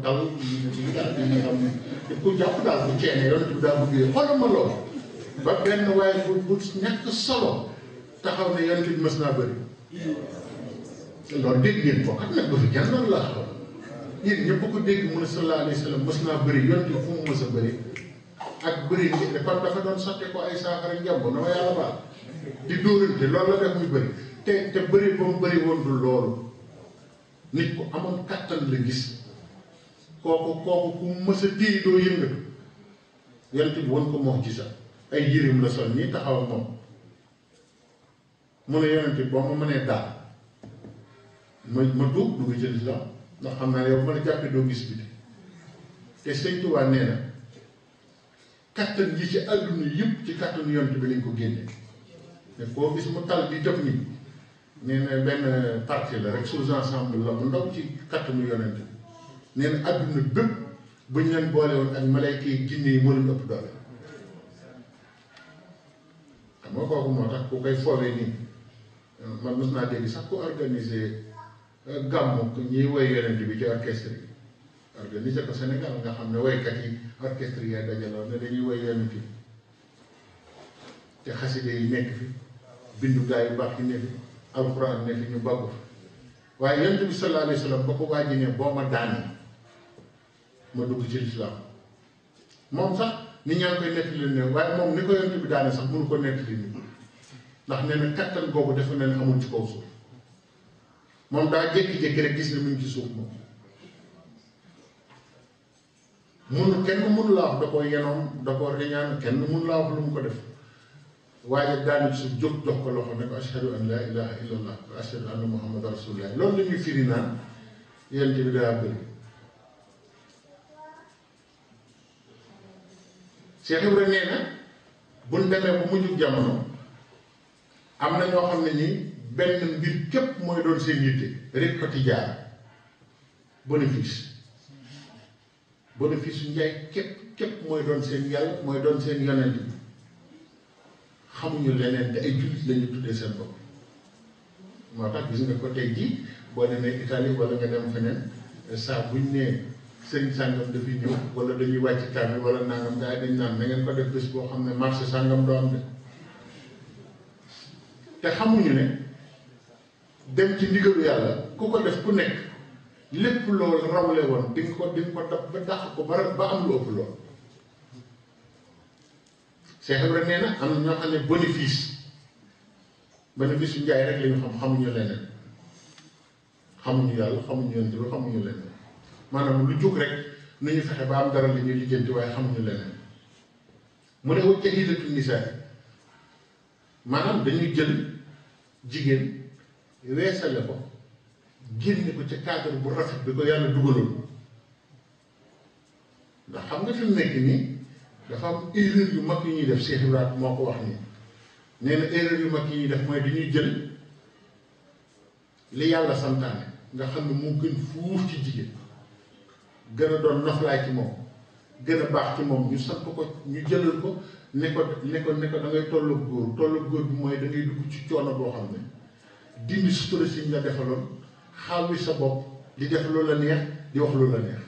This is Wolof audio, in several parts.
dal ñu daal di xam ne ku jàpp daal bu ceene yonent bi daa bëgg xoolal ma loolu ba benn waaye bu ñàkk solo taxaw ne yonent bi mës naa bëri loolu dégg ngeen ko ak nag ba fi kenn noonu laa xam yéen ñëpp ko dégg mu ne sallallahu alayhi wa sallam mës naa bëri yonent bi fu mu mës a bëri ak bëri ngi kon dafa doon sotte ko ay saafara njamb na ma yàlla baal di dóorante loolu la def muy bëri te bëri ba mu bëri woon du loolu nit ku amoon kattan la gis kooku ku mës a téye doo yëngatu yonent bi won ko moo ci sax ay yërim la sol nii taxaw ak moom mu ne yonent bi boo ma mënee daal ma tuub dugg ci lislaam ndax xam naa ne yow ma la jàppee doo gis bi te Sëñ Tuubaa nee na kattan yi ci àdduna yëpp ci kattanu yonent bi lañ ko génne te koo gis mu tal di tëb nii nee na benn partie la rek sous-ensemble la bu ndaw ci kattanu yonent bi nee na àdduna bépp buñ leen boole woon ak malayka yi jinne yi moo leen ëpp doole xam nga kooku moo tax ku koy foowee nii man mos naa dégg sax ku organiser gàmmu ñiy woy yonent bi ci orchestre yi organiser ko Sénégal nga xam ne woykat yi orchestre yi dajaloo ne dañuy woy yonent bi te xaside yi nekk fi bindu gaa yu baax yi ne fi alxuraan ne fi ñu bokk fi waaye yonent bi sallallahu alayhi wa sallam ba ko waaji ne boo ma daanee ma dugg ci lislaam moom sax nit ñaa ngi koy nettali ne waaye moom ni ko yonent bi daane sax mënu ko nettali nii ndax nee na kattan googu dafa ne amul ci kaw suuf moom daa jékki-jékki rek gis ne mu ngi ci suuf moom mënu kenn mënu laa wax da ko yenoom da ko riñaan kenn mënu laa wax lu mu ko def waaye daanu ci suuf jóg jox ko loxo ne ko ashhadu an laa ilaha illa allah wa ashhadu anna muhammadan rasulullah loolu la ñuy firi naan yonent bi daa bëri Cheikh Ibra nee na buñ demee bu mujjug jamono am na ñoo xam ne nii benn mbir képp mooy doon seen yitte rek ko tijaar bénéfice bénéfice su njaay képp mooy doon seen yàlla mooy doon seen yonent bi xamuñu leneen te ay jullit lañu tuddee seen bopp moo tax gis nga ko tey jii boo demee Italie wala nga dem feneen saa buñ nee sëñ sàngam dafay ñëw wala dañuy wàcc kaamil wala nangam gars yi dañ naan na ngeen ko def bés boo xam ne marché sàngam doo am de te xamuñu ne dem ci ndigalu yàlla ku ko def ku nekk lépp loolu rawle woon di nga ko dab ba dàq ko ba am lu ëpp lool. Cheikh Ibra nee na am na ñoo xam ne bénéfice yu njaay rek la ñu xam xamuñu leneen xamuñu yàlla xamuñu yonent bi xamuñu leneen maanaam lu jóg rek nu ñu fexe ba am dara li ñuy lijjanti waaye xamuñu leneen mu ne wacca hiilatu nisaa maanaam dañuy jël jigéen weesale ko génne ko ci cadre bu rafet bi ko yàlla dugaloon ndax xam nga fi mu nekk nii dafa am erreur yu mag yu ñuy def Cheikh Ibrahima moo ko wax nii nee na erreur yu mag yi ñuy def mooy dañuy jël li yàlla santaane nga xam ne moo gën fuuf ci jigéen gën a doon noflaay ci moom gën a baax ci moom ñu sant ko ñu jëlal ko ne ko da ngay tollu góor bi mooy da ngay dugg ci coono boo xam ne dindi sutura si ñu la defaloon xaal wi sa bopp di def lu la neex di wax lu la neex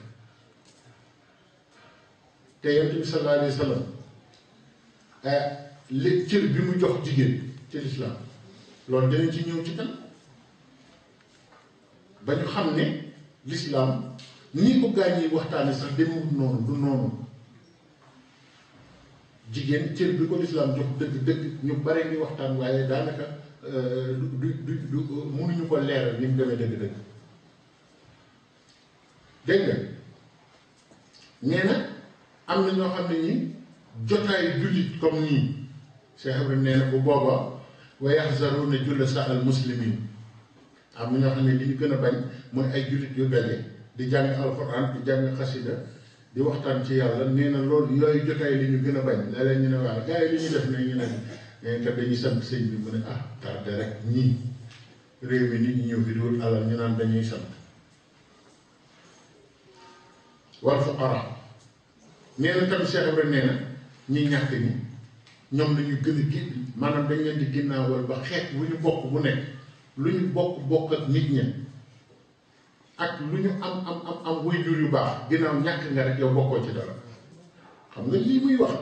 te yonent bi sallallahu alayhi wa sallam li cër bi mu jox jigéen ci lislaam loolu danañ ci ñëw ci kan ba ñu xam ne lislaam nii ko gaañ yi waxtaane sax demewut noonu du noonu jigéen cër bi ko lislaam jox dëgg ñu bare ngi waxtaan waaye daanaka du mënuñu ko leeral ni mu demee dëgg-dëgg dégg nga nee na am na ñoo xam ne ñi jotaayu jullit comme nii Cheikh Ibrahima nee na bu booba wa yaxzaruna julla sa al muslimin am na ñoo xam ne li ñu gën a bañ mooy ay jullit yu daje di jàng alxuraan di jàng xasida di waxtaan ci yàlla nee na loolu yooyu jotaay li ñu gën a bañ léeg-léeg ñu ne waaw gars yi li ñu def ne ñu ne kat dañuy sant sëñ bi mu ne ah tardé rek ñii réew mi nit ñi ñëw fi di wut alal ñu naan dañuy sant wal fuqara nee na tamit Cheikh Ibrahima nee na ñi ñàkk ñi ñoom lañu gën a génn maanaam dañ leen di ginnaawal ba xeet bu ñu bokk bu nekk lu ñu bokk ak nit ña ak lu ñu am waajur yu baax ginnaaw ñàkk nga rek yow bokkoo ci dara xam nga lii muy wax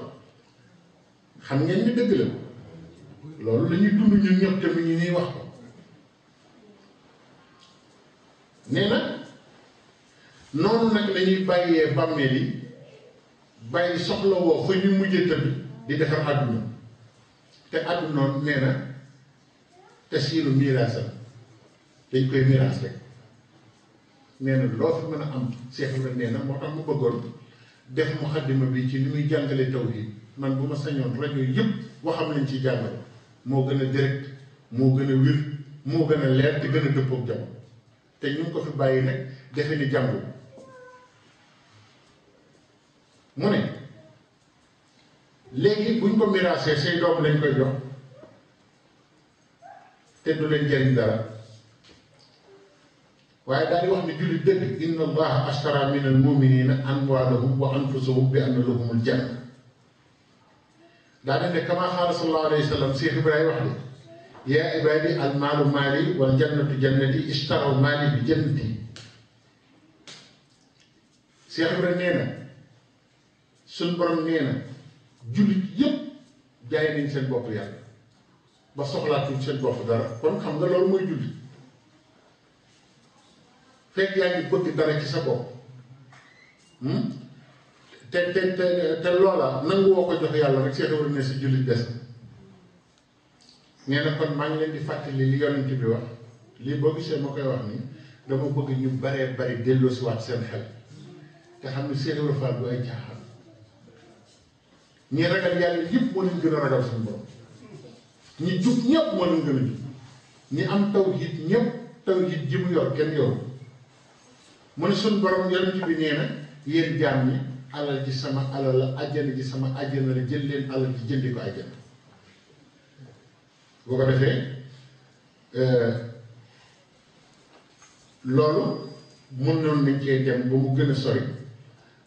xam ngeen ni dëgg la loolu la ñuy dund ñun ñëpp te mu ñu nii wax ko nee na noonu nag lañuy bàyyee bàmmeel yi bàyyi soxla woo fa ñu mujjee tëdd di defar àdduna te àdduna nee na te siiru miraasam dañ koy miraas rek nee na loo fi mën a am Cheikh Ibrahima nee na moo tax mu bëggoon def muxaddima bi ci ni muy jàngale tawhid man bu ma sañoon rajo yëpp waxam lañ ciy jàngale moo gën a direct moo gën a wér moo gën a leer te gën a dëppook jamono te ñu ngi ko fi bàyyi nag defe ni jàngu mu ne léegi buñ ko miraasee say doom lañ koy jox te du leen jariñ dara waaye daal di wax ni jullit dëgg inna allaha ashtara min al muminina amwalahum wa anfusahum bi anna lahumul janna daal di ne kama xaala sallallahu alayhi wa sallam Cheikh Ibrahima wax de yaa ibadi al maalu maali wal jannatu jannati ishtaraw maali bi jannati Cheikh Ibrahima nee na suñ borom nee na jullit yépp jaay nañ seen bopp yàlla ba soxlaatuñ seen bopp dara kon xam nga loolu mooy jullit fekk yaa ngi bëgg dara ci sa bopp te loola nangu woo ko jox yàlla rek Cheikh Ibrahima ne si jullit des nee na kon maa ngi leen di fàttali li yonent bi wax lii boo gisee ma koy wax ni dama bëgg ñu baree bari delloosiwaat seen xel te xam ne Cheikh Ibrahima Fall du ay caaxaan ñi ragal yàlla yëpp moo leen gën a ragal suñu borom ñi jub ñëpp moo leen gën a jub ñi am tawhid ñëpp tawhid ji mu yor kenn yoru mu ne suñu borom yonent bi nee na yéen jaam ñi alal ji sama alal la àjjana ji sama àjjana la jël leen alal ji jëndi ko àjjana boo ko defee loolu mun noonu nañ cee dem ba mu gën a sori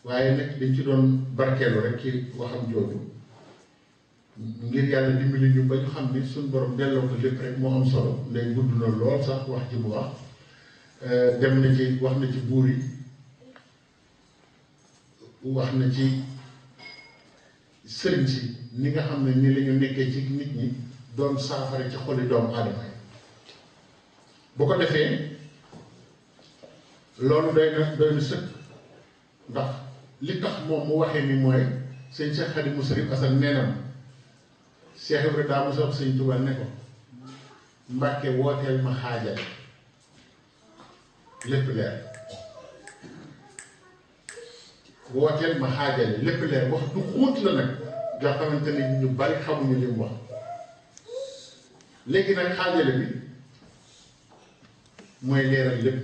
waaye nag dañ ci doon barkeelu rek ci waxam jooju ngir yàlla dimbali ñu ba ñu xam ni suñ borom delloo ko lépp rek moo am solo léegi gudd na lool sax wax ji mu wax dem na ci wax na ci buur yi wax na ci sëriñ si ni nga xam ne ni la ñu nekkee ci nit ñi doon saafara ci xoli doomu aadama yi bu ko defee loolu doy na sëkk ndax li tax moom mu waxee ni mooy sëñ Cheikh Khadim Sërif Asan nee na Cheikh Ibrahima daa mos a wax sëñ Tuubaa ne ko Mbàkke wooteel ma xaajal lépp leer wooteel ma xaajale lépp leer wax du xóot la nag nga xamante ne ñu bari xamuñu li mu wax léegi nag xaajale bi mooy leeral lépp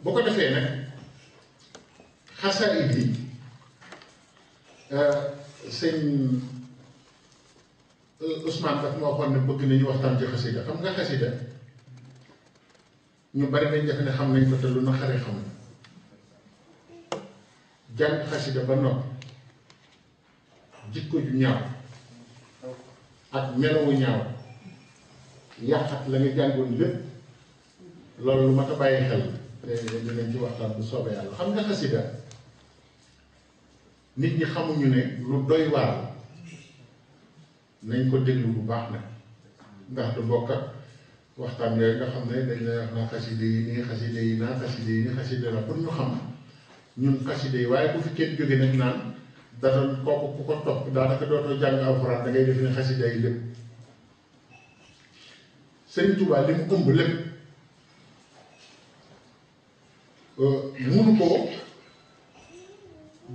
bu ko defee nag xasaayid yi sëñ Ousmane daf ma waxoon ne bëgg nañu waxtaan ci xasida xam nga xasida ñu bari nañ def ne xam nañ ko te lu na xare xam jàng xasida ba noppi jikko ju ñaaw ak melowu ñaaw yàqat la nga jàngoon lépp loolu lu mat a bàyyi xel te dinañ ci waxtaan bu soobee yàlla xam nga xasida nit ñi xamuñu ne lu doy waar nañ ko déglu bu baax nag ndax du bokk ak waxtaan yooyu nga xam ne dañ lay wax naa xasida yi nii xasida yi naa xasida yi nii xasida la pour ñu xam ñun xasida yi waaye bu fi kenn jóge nag naan dara kooku ku ko topp daanaka dootoo jàng alxuraan da ngay def ne xasida yi lépp Sëriñ Tuubaa li mu ëmb lépp munu koo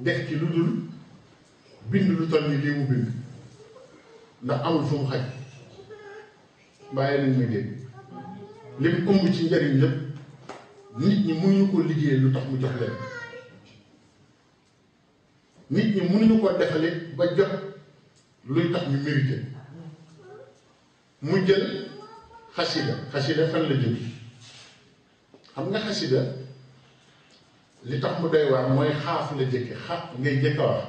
def ci lu dul bind lu toll ni lii mu bind ndax amul fu mu xaj bàyyi nañ muy dégg li mu ëmb ci njariñ lépp nit ñi mënuñu ko liggéey lu tax mu jox leen nit ñi mënuñu ko defale ba jot luy tax ñu mérité mu jël xasida fan la jóg xam nga xasida li tax mu doy waar mooy xaaf la jëkke xaaf ngay jëkk a wax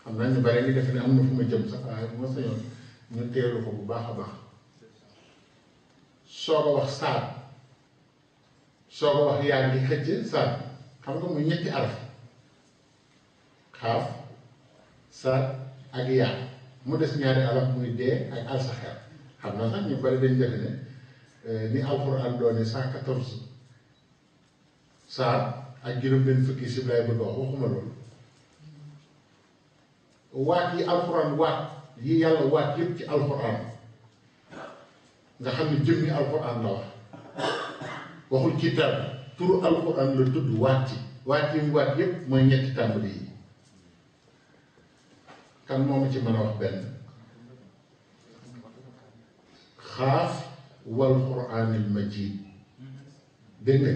xam naa ñu bare ngi defe ne am na fu ma jëm sax waaye bu ma sañoon ñu teelu ko bu baax a baax soog a wax saat soo ko wax yaa ngi xëcc saat xam nga muy ñetti araf xaaf saat ak yaa mu des ñaari araf muy dee ak alsaxer xam naa sax ñu bari dañ defe ne ni alxuraan doone 114 saar ak juróom-benn fukki si lay bëgg wax waxuma loolu waat yi alxuraan waat yi yàlla waat yépp ci alxuraan nga xam ne jëmmi alxuraan la wax waxul kitaab turu alxuraan la tudd waat yi mu waat yépp mooy ñetti tàmbali yi kan moomu ci mën a wax benn xaaf wal quraanil majiid dégg nga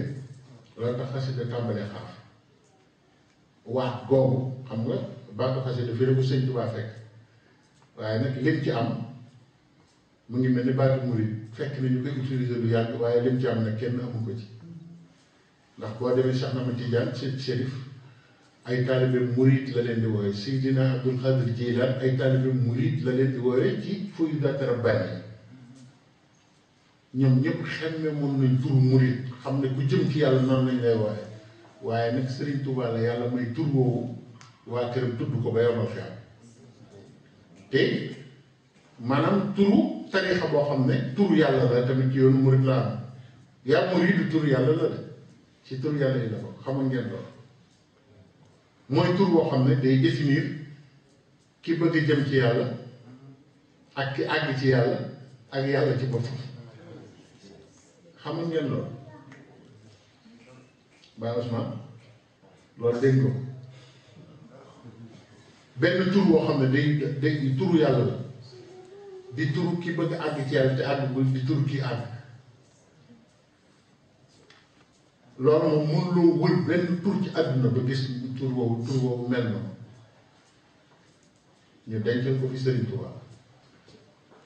loolu tax xasida tàmbalee xaaf waat googu xam nga baatu xasida fi la ko sëñ Tuubaa fekk waaye nag lim ci am mu ngi mel ni baatu murid fekk na ñu koy utiliser lu yàgg waaye lim ci am nag kenn amu ko ci ndax boo demee Cheikh Ahmad Tidiane ci Chérif ay taalibe murid la leen di wooye Seydina Abdul Xaadir Jilaan ay taalibe murid la leen di wooye ci Fuyudaat Rabbaani ñoom ñëpp xemme mën nañ turu murid xam ne ku jëm ci yàlla noonu lañ lay wooye waaye nag Serigne Touba la yàlla may tur woowu waa këram tudd ko ba yomal fi am te maanaam turu tariixa boo xam ne turu yàlla la tamit ci yoonu murid la am yaa muridu turu yàlla la de ci turu yàlla yi la ko xamal ngeen loolu mooy tur boo xam ne day définir ki bëgg a jëm ci yàlla ak ki àgg ci yàlla ak yàlla ci boppam xamal ngeen loolu Baye Ousmane loolu dégg nga ko benn tur boo xam ne day turu yàlla la di turu ki bëgg àgg ci yàlla te àggul di turu ki àgg loolu moom mënuloo wër benn tur ci àdduna ba gis tur boobu mel na ñu dencal ko fi Serigne Touba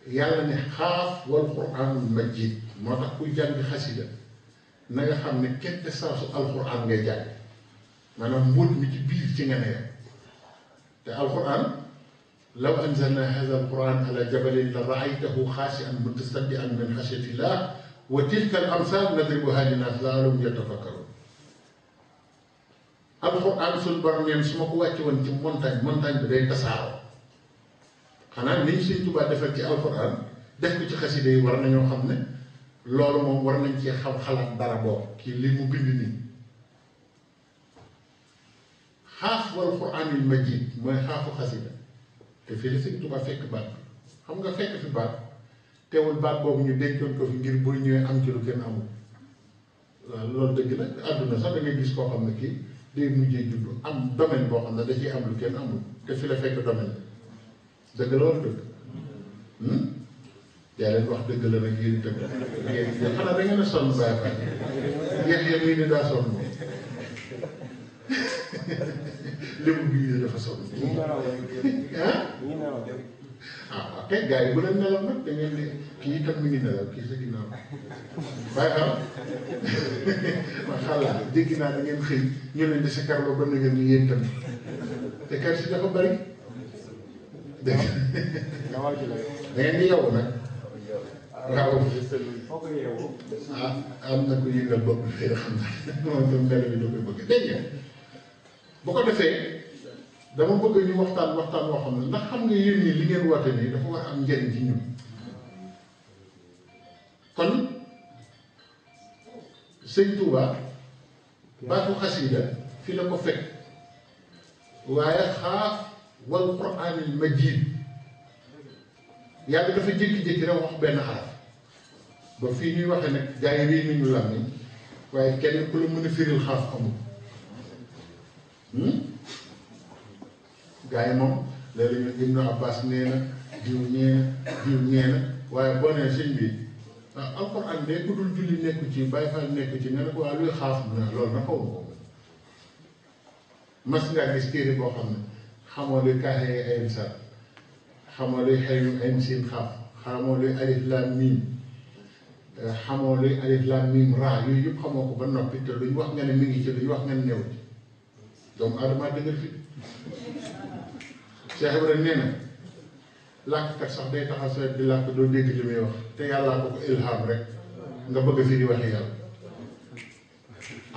yàlla ne xaaf wal quraanul majiid moo tax kuy jàng xasida na nga xam ne kente saasu alquran ngay jàng maanaam mbóot mi ci biir ci nga ne te alquran law anzalna hadha alquran ala jabalin la raaytahu xaashi'an mutasaddi'an min xashyatillah wa tilka al amsal nadribuha linnaas la'allahum yatafakkarun alquran suñu borom neen su ma ko wàcce woon ci montagne bi day tasaaroo xanaa ni ñu Sëñ Tuubaa defal ci alquran def ko ci xasida yi war nañoo xam ne loolu moom war nañ ci xam xalaat dara boobu kii li mu bind nii xaaf wal quraanil majiid mooy xaafu xasida te fii la Sëñ Tuubaa fekk baat bi xam nga fekk fi baat teewul baat boobu ñu dencoon ko fi ngir boo ñëwee am ci lu kenn amul waaw loolu dëgg la àdduna sax da ngay gis koo xam ne kii day mujjee juddu am domaine boo xam ne da ciy am lu kenn amul te fi la fekk domaine la dëgg loolu dëgg yaa leen wax dëgg la nag yéen itam yéen xanaa da ngeen a sonn Baye Fall yeex yéen muy ne daa sonn moom lébu bi dafa sonn ah ok gars yi bu leen nelaw nag da ngeen di kii itam mi ngi nelaw kii sa ginnaaw Baye Fall macha allah dégg naa da ngeen xëy ñu leen di sakarloo ba na ngeen ni yéen tamit te kar si dafa bari dégg da ngeen di yow nag waaw ah am na ko yëngal bopp bi fii xam naa moom itam melo bi da koy bëgg dégg nga bu ko defee dama bëgg ñu waxtaan woo xam ne ndax xam nga yéen ñi li ngeen woote nii dafa war a am njëriñ ci ñun kon Sëñ Tuubaa baatu xasida fi la ko fekk waaye xaaf wal quraanil majiid yàlla dafa jékki-jékki rek wax benn xaraf ba fii ñuy waxee nag gaa yi réy nañu lam ni waaye kenn ku la mën a firil xaaf amul gaa yi moom léeg-léeg ñu Ibnu Abbas nee na diw ñee na waaye boo nee sëñ bi alxuraan de ku dul julli nekku ci Baay Faal nekku ci nga ne ko waa luy xaaf na loolu na xaw ma ko mas ngaa gis téere boo xam ne xamoo luy kaaxee ay misaal xamoo luy xëyum ay siin xaaf xamoo luy alif laam miim xamoo luy alif laam miim raa yooyu yëpp xamoo ko ba noppi te luñ wax nga ne mi ngi ci luñ wax nga ne néew ci doomu aadama dëgër fi Cheikh Ibrahima nee na làkkat sax day taxaw sa di làkk doo dégg li muy wax te yàllaa ko ko ilham rek nga bëgg fi di waxi yàlla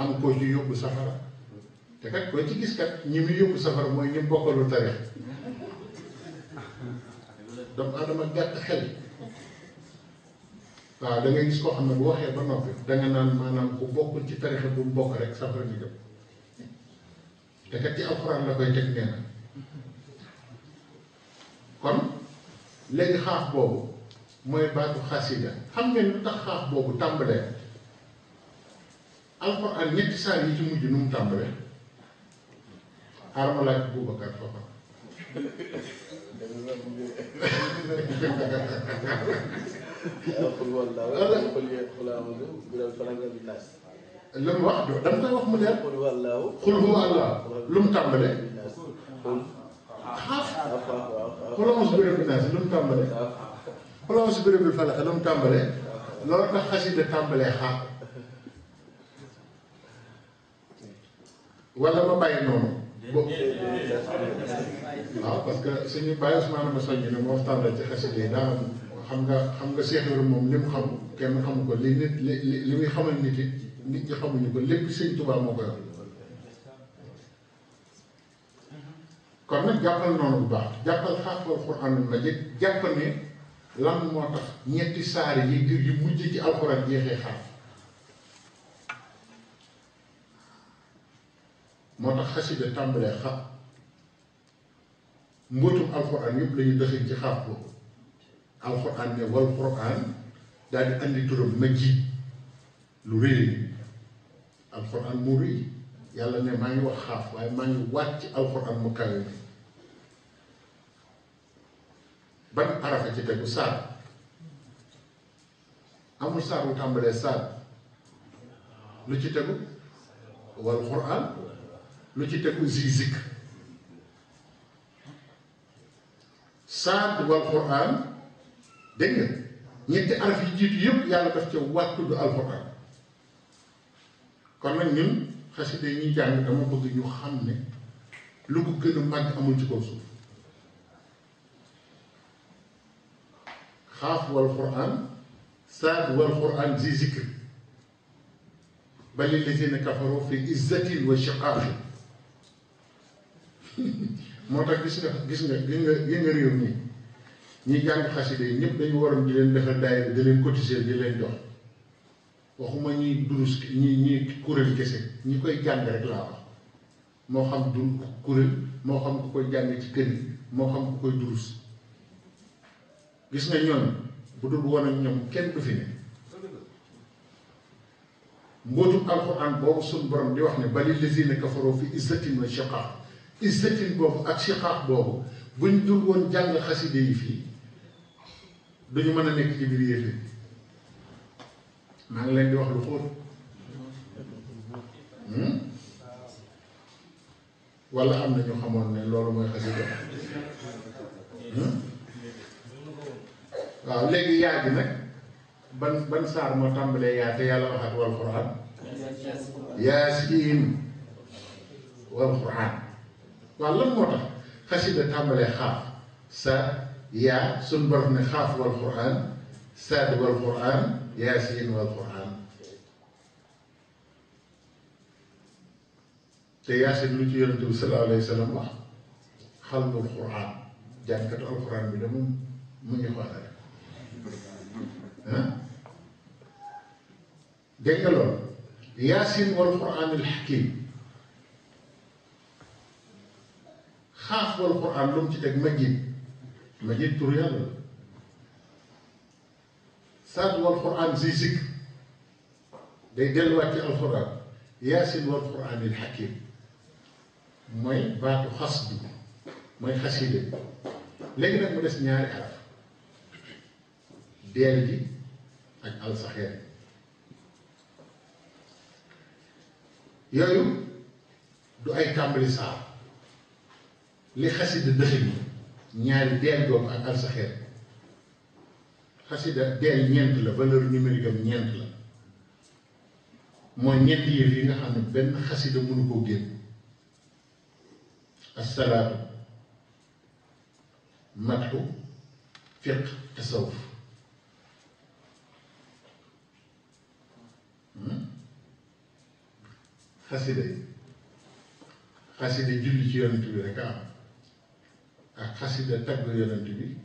am koo ci yóbbu safara te kat koo ci gis kat ñi muy yóbbu safara mooy ñi bokkalu tarix doomu aadama gàtt xel waaw da ngay gis koo xam ne bu waxee ba noppi danga naan maanaam ku bokkul ci tarixa bu mu bokk rek safara ñu jëm te kat ci alxuraan la koy teg nee na kon léegi xaaf boobu mooy baatu xasida xam ngeen lu tax xaaf boobu tàmbalee alxuraan ñetti saar yi ci mujj nu mu tàmbalee xaaral ma laaj Boubacar foofa lu mu wax dama koy wax mu leer xul huwa allah lu mu tàmbalee xaaf xulama si béréb bi naas lu mu tàmbalee xulama si béréb bi falax lu mu tàmbalee loolu tax xasida tàmbalee xaaf wala ma bàyyi noonu waaw parce que suñu bàyyi Ousmane ma soññ ne ma waxtaan la ci xasida yi daa xam nga Cheikh Ibrahima moom li mu xam kenn xamu ko li nit li muy xamal nit it nit ñi xamuñu ko lépp Sëñ Tuubaa moo ko yor kon nag jàppal noonu bu baax jàppal xaafal Alxuraanul Majiid jàpp ne lan moo tax ñetti saar yi mujj ci alxuraan jeexee xaaf moo tax xasida tàmbalee xaaf mbootum alxuraan yëpp lañu dëxëñ ci xaaf boobu alxuraan ne wal Quraan daal di andi turam Majiid lu rëy alxuraan mu rëy yàlla ne maa ngi wax xaaf waaye maa ngi waat ci alxuraan mu kawe mi ban arafa ci tegu saar amul saar bu tàmbalee saar lu ci tegu wal Quraan lu ci tegu zikr saar wal Quraan dégg nga ñetti araf yi jiitu yëpp yàlla daf ca waat tudd alxuraan kon nag ñun xasida yi ñuy jàng dama bëgg ñu xam ne lu ko gën a màgg amul ci kaw suuf xaaf wal Quraan saad wal Quraan zi zikr bal lazina kafaru fi izzatin wa shiqaaqin moo tax gis nga réew mi ñi jàng xasida yi ñëpp dañu waroon di leen defal daayira di leen cotiser di leen jox waxuma ñuy durus ñi kuréel kese ñi koy jàng rek laa wax moo xam du kuréel moo xam ku koy jàng ci kër yi moo xam ku koy durus gis nga ñoom bu dul woon ak ñoom kenn du fi ne mbootum alxuraan boobu suñ borom di wax ne bali lazina kafaru fi izzatin wa shiqaaq izzatin boobu ak shiqaaq boobu buñ dul woon jàng xaside yi fii duñu mën a nekk ci biir yëf yi maa ngi leen di wax lu xóot wala am na ñu xamoon ne loolu mooy xasida waaw léegi yaa gi nag ban saar moo tàmbalee yaa te yàlla waxaat wal Quraan yaasiin wal Quraan waaw lan moo tax xasida tàmbalee xaaf saad yaa suñ borom ne xaaf wal Quraan saad wal Quraan yaasiin wal Quraan te yaasiin lu ci yonente bi sallallahu alayhi wa sallam wax xalbul Quraan jànkatu alquran bi de moom mu ngi xoolal dégg nga loolu yaasin wal Qur'aanil hakiim xaaf wal Qur'aan lu mu ci teg Majiid tur yàlla la saad wal Qur'aan zi zikr day delluwaat ci alquran yaasin wal Qur'aanil hakiim mooy baatu xas bi mooy xasida bi léegi nag mu des ñaari araf deel ji ak alsaxeer yooyu du ay tàmbali saar li xasida dëxëñ ñaari deel googu ak alsaxeer xasida deel ñeent la valeur numérique am ñeent la mooy ñeenti yëf yi nga xam ne benn xasida mënu koo génn assalaatu matxu fiq tasawuf xasida yi xasida julli ci yonent bi rek a am ak xasida tagg yonent bi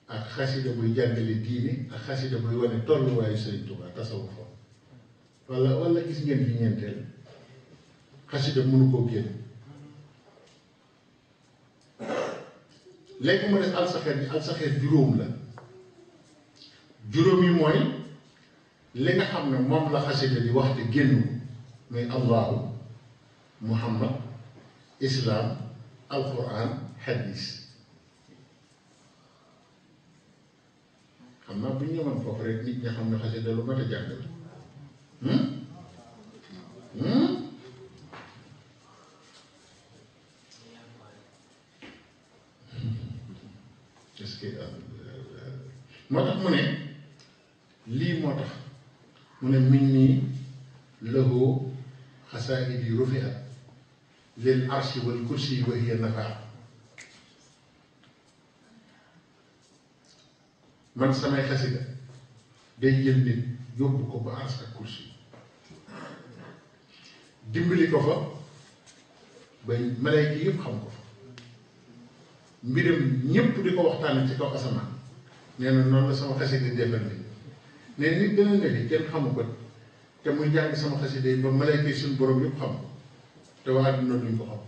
ak xasida buy jàngale diine ak xasida buy wane tolluwaayu Sëriñ Tuubaa tasawuf wala gis ngeen fi ñeenteel xasida mënu koo génn. léegi mu des alsaxeet bi alsaxeet juróom la juróom yi mooy li nga xam ne moom la xasida di wax te génn muy allahu muhammad islaam alquran hadis. xam naa bu ñu ñëwoon foofu rek nit ñi xam ne xasida lu mat a jàng la. est-ce que moo tax mu ne lii moo tax mu ne min nii lahu xasaa'idi rufi'at lil arshi wal kursi wa hiya nafa man samay xasida day jël nit yóbbu ko ba ars ak kursi dimbali ko fa ba malayka yëpp xam ko fa mbiram ñëpp di ko waxtaane ci kaw asamaan nee na noonu la sama xasida defal ni ne nit dana ne fi kenn xamu ko te muy jàng sama xasida yi ba malayka yi suñu borom yëpp xam ko te waa àdduna duñ ko xam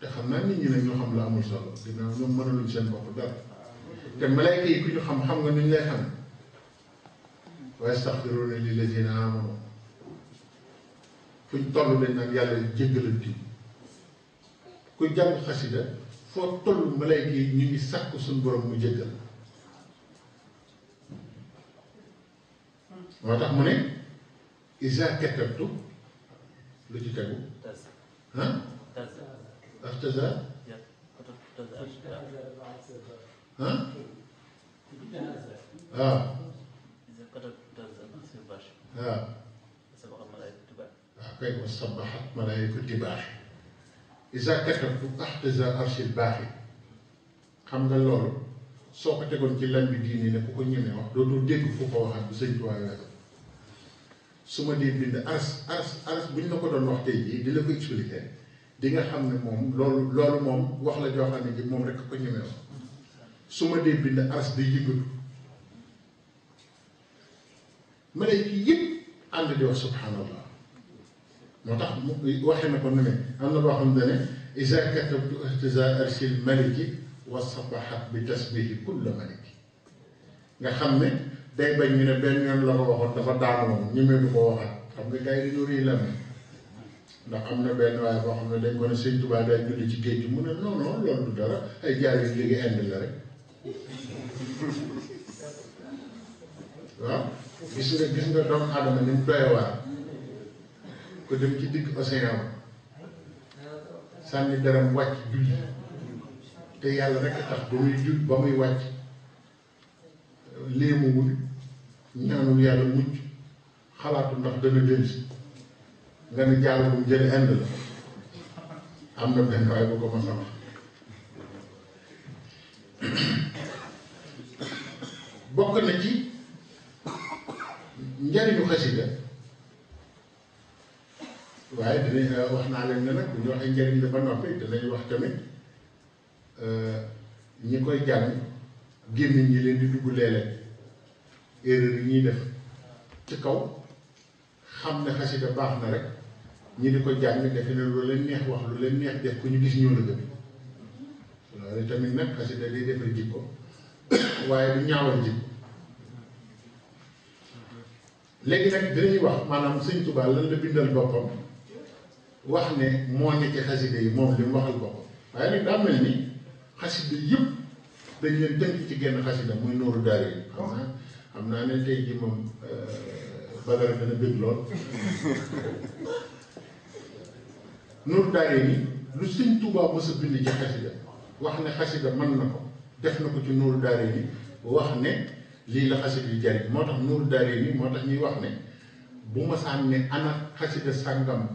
te xam naa nit ñi nag ñoo xam la amul solo ginnaaw ñoom mënaluñ seen bopp dara te malayka yi ku ñu xam xam nga nuñ lay xam wa yastaxfiruuna lillaziina aamanu fuñ toll dañ naan yàlla jéggalanti ku jàng xasida foo toll malayka yi ñu ngi sàkku suñu borom mu jéggal moo tax mu ne isa katabtu lu ci tegu ah aftaza ah waaw waaw kay wa sabaxat malaayika tibaax isa katabtu ahtaza arshil baaxi xam nga loolu soo ko tegoon ci lan bi diini ne ku ko ñemee wax dootul dégg fu ko waxaat bu sëñ Tuubaa wax su ma dee bind aras bu ñu la ko doon wax tey jii di la ko expliquer di nga xam ne moom loolu moom wax la joo xam ne ji moom rek ko ñemee wax su ma dee bind aras day yëngatu malayka yëpp ànd di wax subhanallah moo tax mu waxee na ko ne am na boo xam ne isa katabtu ihtiza arshil maliki wa sabahat bi tasbihi kulla maliki nga xam ne day bañ ñu ne benn yoon la ko waxoon dafa daanoon ñemee du ko waxaat xam nga gars yi dañoo rëy la ndax am na benn waaye boo xam ne dañ ko ne Sëñ Tuubaa day julli ci géej gi mu ne non non loolu du dara ay jaar yu léegi indi la rek waaw gis nga doomu aadama ni mu doy waar ko dem ci digg océan sànni daram wàcc julli te yàlla rek a tax ba muy wàcc léemuwul ñaanul yàlla mucc xalaatu ndax dana dellusi nga ne jàll bu mu jële ind la am na benn waaye bu ko ma sama bokk na ci njariñu xasida waaye dinañ wax naa leen ne nag bu ñu waxee njariñ la ba noppi dinañ wax tamit ñi koy jàng gémmiñ ñi leen di dugg léeg-léeg erreur yi ñuy def ci kaw xam ne xasida baax na rek ñi di ko jàng defe ne lu leen neex wax lu leen neex def ko ñu gis ñoo la gën loolu tamit nag xasida day defar jikko waaye du ñaawal jikko léegi nag dinañuy wax maanaam Sëñ Tuubaa lan la bindal boppam wax ne moo nekk xasida yi moom li mu waxal boppam waaye nag daa mel ni xasida yëpp dañ leen tënk ci genn xasida muy Nuuru Daarayni xam naa ne tey jii moom Badara dana bëgg lool Nuuru Daarayni lu Sëñ Tuubaa mës a bind ci xasida wax ne xasida mën na ko def na ko ci Nuuru Daarayni wax ne lii la xasida yi jariñ moo tax Nuuru Daarayni moo tax ñuy wax ne bu ma sànni ana xasida sàngam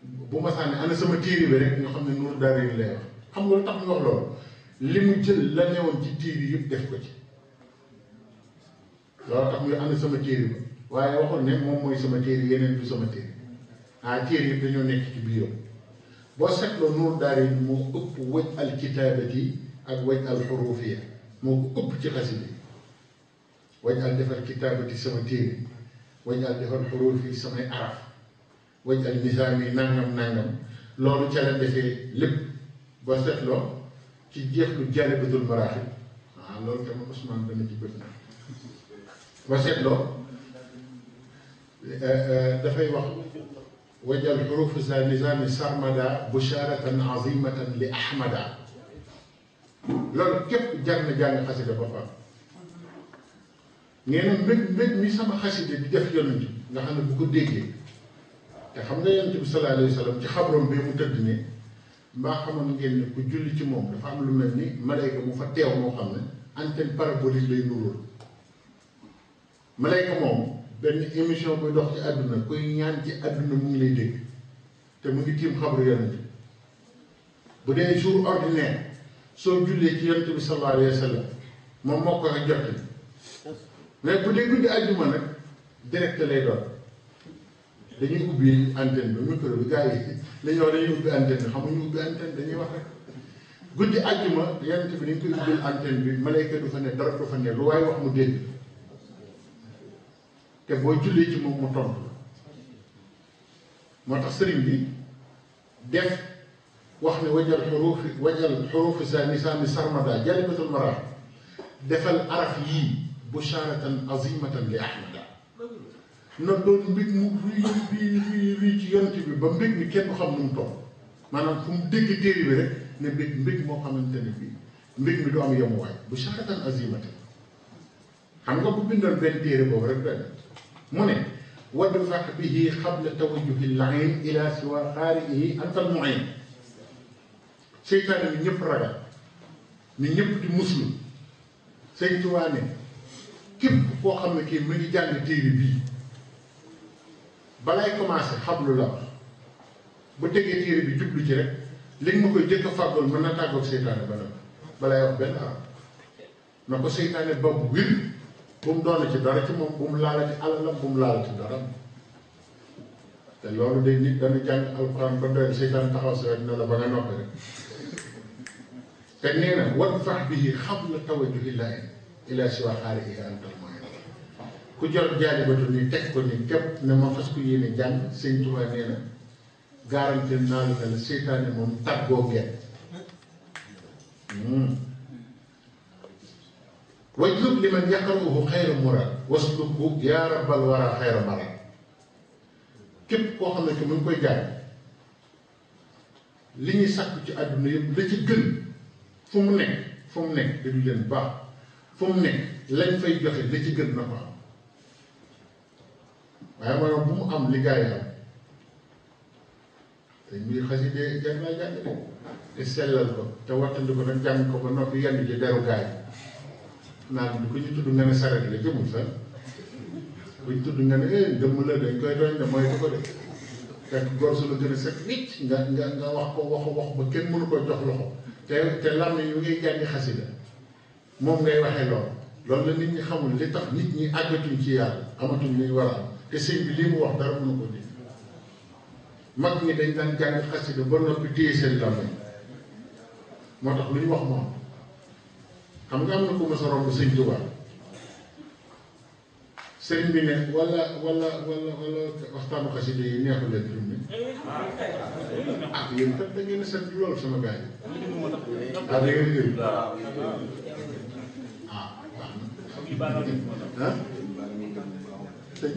bu ma sànni ana sama téere bi rek nga xam ne Nuuru Daarayni lay wax xam nga lu tax ñu wax loolu li mu jël la newoon ci téere yëpp def ko ci loolu tax muy ana sama téere ba waaye waxul ne moom mooy sama téere yeneen du sama téere téere yi dañoo nekk ci biiram boo seetloo Nuuru Daarayni moo ëpp waj al kitaabati ak waj al xurufiya moo ko ëpp ci xasida yi waj al defal kitaabati sama téere waj al defal xurufi samay araf waj al nisaami nangam nangam loolu ca la defee lépp boo seetloo ci jeexlu Jaalibatul Maraaxib loolu tamit Ousmane dana ci bëgg na boo seetloo dafay wax wajal xurufu za nizaami sarmada busharatan azimatan li ahmada loolu képp jar na jàng xasida ba fa nee na mbég mi sama xasida di def yonent bi nga xam ne bu ko déggee te xam nga yonent bi sallallahu alayhi wa sallam ci xabroom bi mu tëdd ne mbaa xamoon ngeen ne ku julli ci moom dafa am lu mel ni malayka mu fa teew moo xam ne antenne parabolique lay nuróol malayka moom benn émission buy dox ci àdduna koy ñaan ci àdduna mu ngi lay dégg te mu ngi tiim xabru yonent bi bu dee jour ordinaire soo jullee ci yonent bi sallallahu alayhi wa sallam moom moo ko jottali mais bu dee guddi àjjuma nag direct lay doon dañuy ubbi antenne bi micro bi gars yi la wax dañuy ubbi antenne bi xamuñu ubbi antenne dañuy wax rek guddi àjjuma yonent bi dañ koy ubbil antenne bi malayka du fa ne dara du fa ne lu waaye wax mu dégg te boo jullee ci moom mu tontu la moo tax sëriñ bi def wax ne wajal xurufi sa nisaami sarmada Jaalibatul Maraaxib defal araf yii busharatan azimatan li ahmada na doon mbég mu rii ci yonent bi ba mbég mi kenn du xam nu mu toll maanaam fu mu dégg téere bi rek ne mbég moo xamante ne bii mbég mi du am yemuwaay busharatan azimatan xam nga bu bindoon benn téere boobu rek benn mu ne wadfax bihi xabla tawajjuhi lain ila siwa xaariihi antal muin seytaane ni ñëpp ragal ni ñëpp di muslu Sëñ Tuubaa ne képp koo xam ne kii mu ngi jàng téere bii balay commencé xablu la wax bu tegee téere bi jublu ci rek li nga ma koy jëkk a fàggool mën na tàggoog seytaane ba nag balay wax benn arab na ko seytaane ba bu wir bu mu doon ci dara ci moom bu mu laala ci alalam bu mu laala ci dara te loolu day nit dana jàng alxuraan ba doyal seytaane taxaw si rek ne la ba nga noppi rek te nee na wadfax bihi xabla tawajjuhi llaahi ilaa siwa xaarihi antal muin ku jot Jaalibatu ni teg ko ni képp ne ma fas ko yéene jàng Sëñ Tuubaa nee na garanti naa la ne la seytaane moom tàggoo ngeen wajlub li man yaqra'uhu xayra murad waslubhu yaa rabbal wara xayra marad képp koo xam ne que mu ngi koy jàng li ñuy sàkku ci àdduna yëpp la ci gën fu mu nekk dañu leen baax fu mu nekk lañ fay joxe la ci gën na ko am waaye maanaam bu mu am li gaa yi am te ñuy xaside jar naa jàng de te sellal ko te wattandi ko nag jàng ko ba noppi yenn ci deru gaa yi naan du ko ñu tudd nga ne saret la jëmul fenn buñ tudd nga ne dëmm la dañ koy doon de mooy du ko def fekk góor su la gën a set wicc nga wax ko wax ba kenn mënu ko jox loxo te lam yu ngay jàngi xasida moom ngay waxee loolu la nit ñi xamul li tax nit ñi àggatuñ ci yàlla amatuñ li ñu war a am te sëñ bi lii mu wax dara mënu ko di mag ñi dañ daan jàng xasida ba noppi téye seen lam moo tax lu ñu wax moom xam nga am na ku ma sa romb Sëñ Tuubaa sëriñ bi ne wala waxtaanu xasida yi neexu leen fi mu ne yéen kat da ngeen a sant loolu sama gars yi da ngeen jël baax na sëñ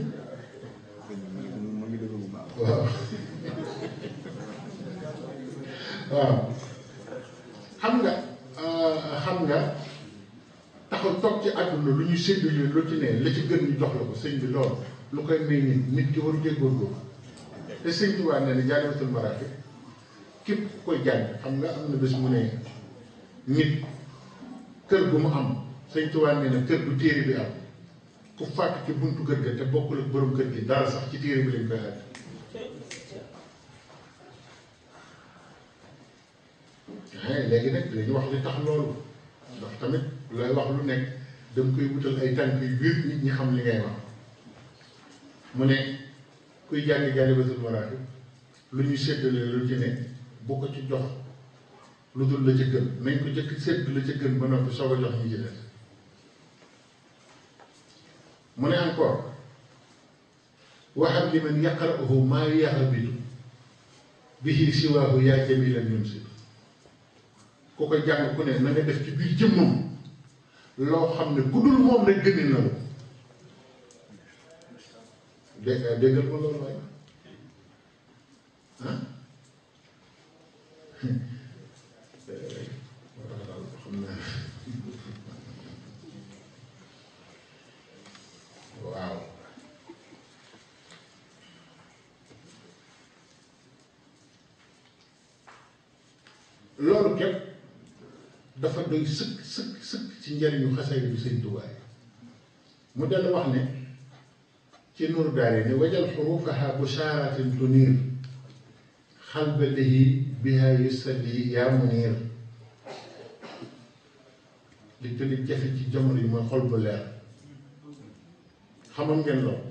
waaw xam nga taxaw toog ci àdduna lu ñu séddale lu ci ne la ci gën ñu jox la ko sëñ bi loolu lu koy may nit ki waru cee góorgóorlu te sëñ Tuubaa nee na Jaalibatul Maraaxib képp ku koy jàng xam nga am na bés mu ne nit kër gu mu am sëñ Tuubaa nee na kër gu téere bi am ku fàtt ci buntu kër ga te bokkul ak borom kër gi dara sax ci téere bi lañ koy àgg léegi nag dañu wax li tax loolu ndax tamit looy wax lu nekk dama koy wutal ay tànk yu wér nit ñi xam li ngay wax mu ne kuy jàngi Jaalibatul Maraaxib lu ñu séddale lu ci ne bu ko ci jox lu dul la ca gën nañ ko jëkk sédd la ca gën ba noppi soog a jox ñi ci des mu ne encore waxam li man yaqra'uhu maa yaxabitu bihi siwaahu yaa jamilan yunsit ku ko jàng ku ne na nga def ci biir jëmmam loo xam ne ku dul moom rek gëni na la déggal ma loolu waaye ah xam naa waaw loolu képp dafa doy sëkk ci njëriñu xasayid bi Sëñ Tuubaa mu dellu wax ne ci Nuuru Daarayni wajal xuruufaha bushaaratin tuniir xalba lihi biha yusalli yaa muniir li gën a jafe ci jamono yi mooy xol bu leer xamoon ngeen loolu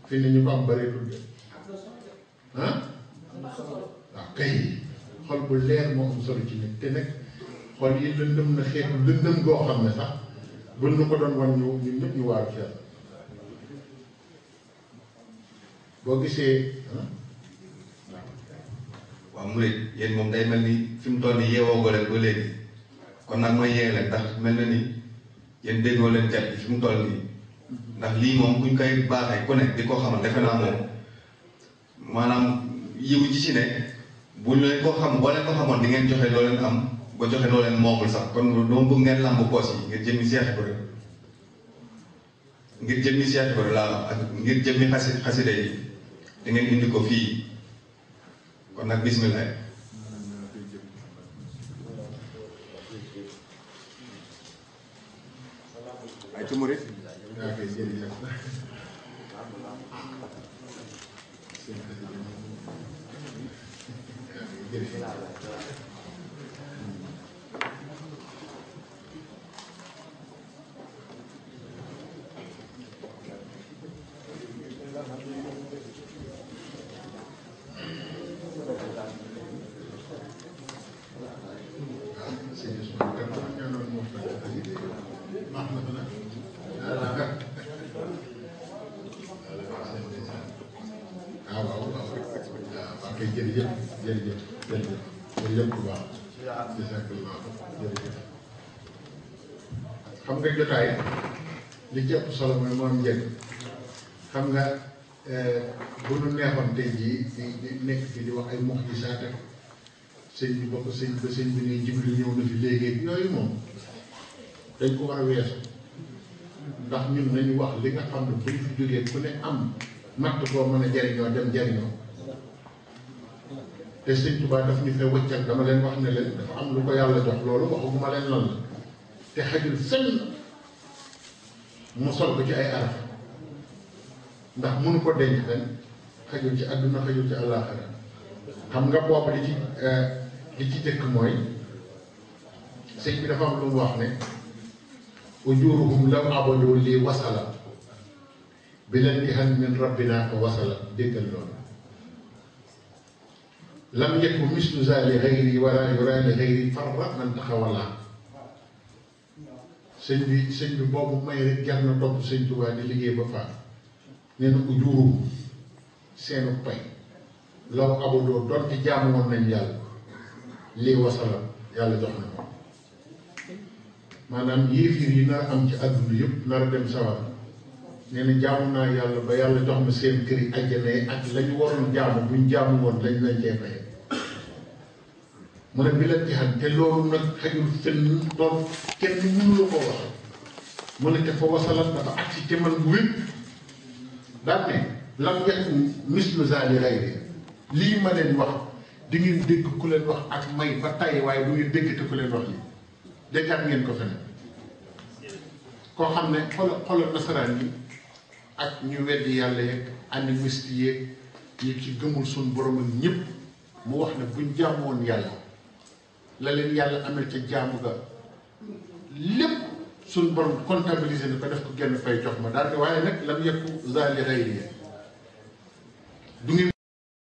fi ne ñu ko am bareetul de ah waaw kay xol bu leer moo am solo ci nit te nag xol yi lëndëm na xeetu lëndëm goo xam ne sax bu nu ko doon wan ñu ñun ñëpp ñu waaru ci yàlla boo gisee waaw mu ne yéen moom day mel ni fi mu toll nii yeewoo ko leen ba léegi kon nag mooy yee leen ndax mel na ni yéen déggoo leen cat bi fi mu toll nii ndax lii moom buñ koy baaxee ku nekk di ko xamal defe naa moom maanaam yiw ji ci ne buñ leen ko xam boo leen ko xamoon di ngeen joxe loo leen am ba joxe loo leen moomul sax kon doo bëgg ngeen làmb poos yi ngir jëmmi Seex Ibra ngir jëmmi Seex Ibra laa ak ngir jëmmi xasida yi da ngeen indi ko fii kon nag bismillah ay ci murit jërëjëf bu baax jërëjëf xam nga jotaay li ci ëpp solo mooy moom njëkk xam nga bu nu neexoon tey jii di nekk fi di wax ay muxjisaat ak sëñ bi bokk sëñ bi ne Jibril ñëw na fi léegi yooyu moom dañ ko war a weesu ndax ñun nañu wax li nga xam ne buñ fi jógee ku ne am matt boo mën a jariñoo dem jariñoo te Sëñ Tuubaa daf ñu fee wëccal dama leen wax ne leen dafa am lu ko yàlla jox loolu waxaguma leen lan la te xajul fenn mu sol ko ci ay araf ndax mënu ko denc fenn xajul ci àdduna xajul ci àllaaxira xam nga boobu li ci jëkk mooy sëñ bi dafa am lu mu wax ne ujuruhum law abadu lii wasala bi leen di xam min rabbina fa wasala déggal loolu lam yakku mislu zaali xayri wala yura li xayri farra man taxawala sëñ bi boobu may rek jar na topp sëñ Tuubaa di liggéey ba faat nee na ujuruhum seenu pay law abadoo doonte jaamu woon nañ yàlla lii wasala yàlla jox na ko maanaam yéefiir yi nar a am ci àdduna yëpp nar a dem sawar nee na jaamu naa yàlla ba yàlla jox ma seen kër yi àjjana yi ak lañu waroon jaamu buñ jaamu woon lañ cee fay mu ne bi la tixan te loolu nag xajul fenn doon kenn mënu la ko wax mu ne te fa wasalat dafa agsi te man bu wépp daan ne lam yakku mislu zaali xayri lii ma leen wax di ngeen dégg ku leen wax ak may ba tay waaye du ngeen dégg te ku leen wax lii déggaat ngeen ko feneen koo xam ne xoolal nasaraan yi ak ñu weddi yàlla yeeg animiste yeeg ñi ci gëmul suñ borom ak ñëpp mu wax ne buñ jaamoon yàlla la leen yàlla amel ca jaamu ga lépp suñ borom comptabilisé na ko def ko genn fay jox ma daal di waaye nag lam yekku zaali xayri du ngeen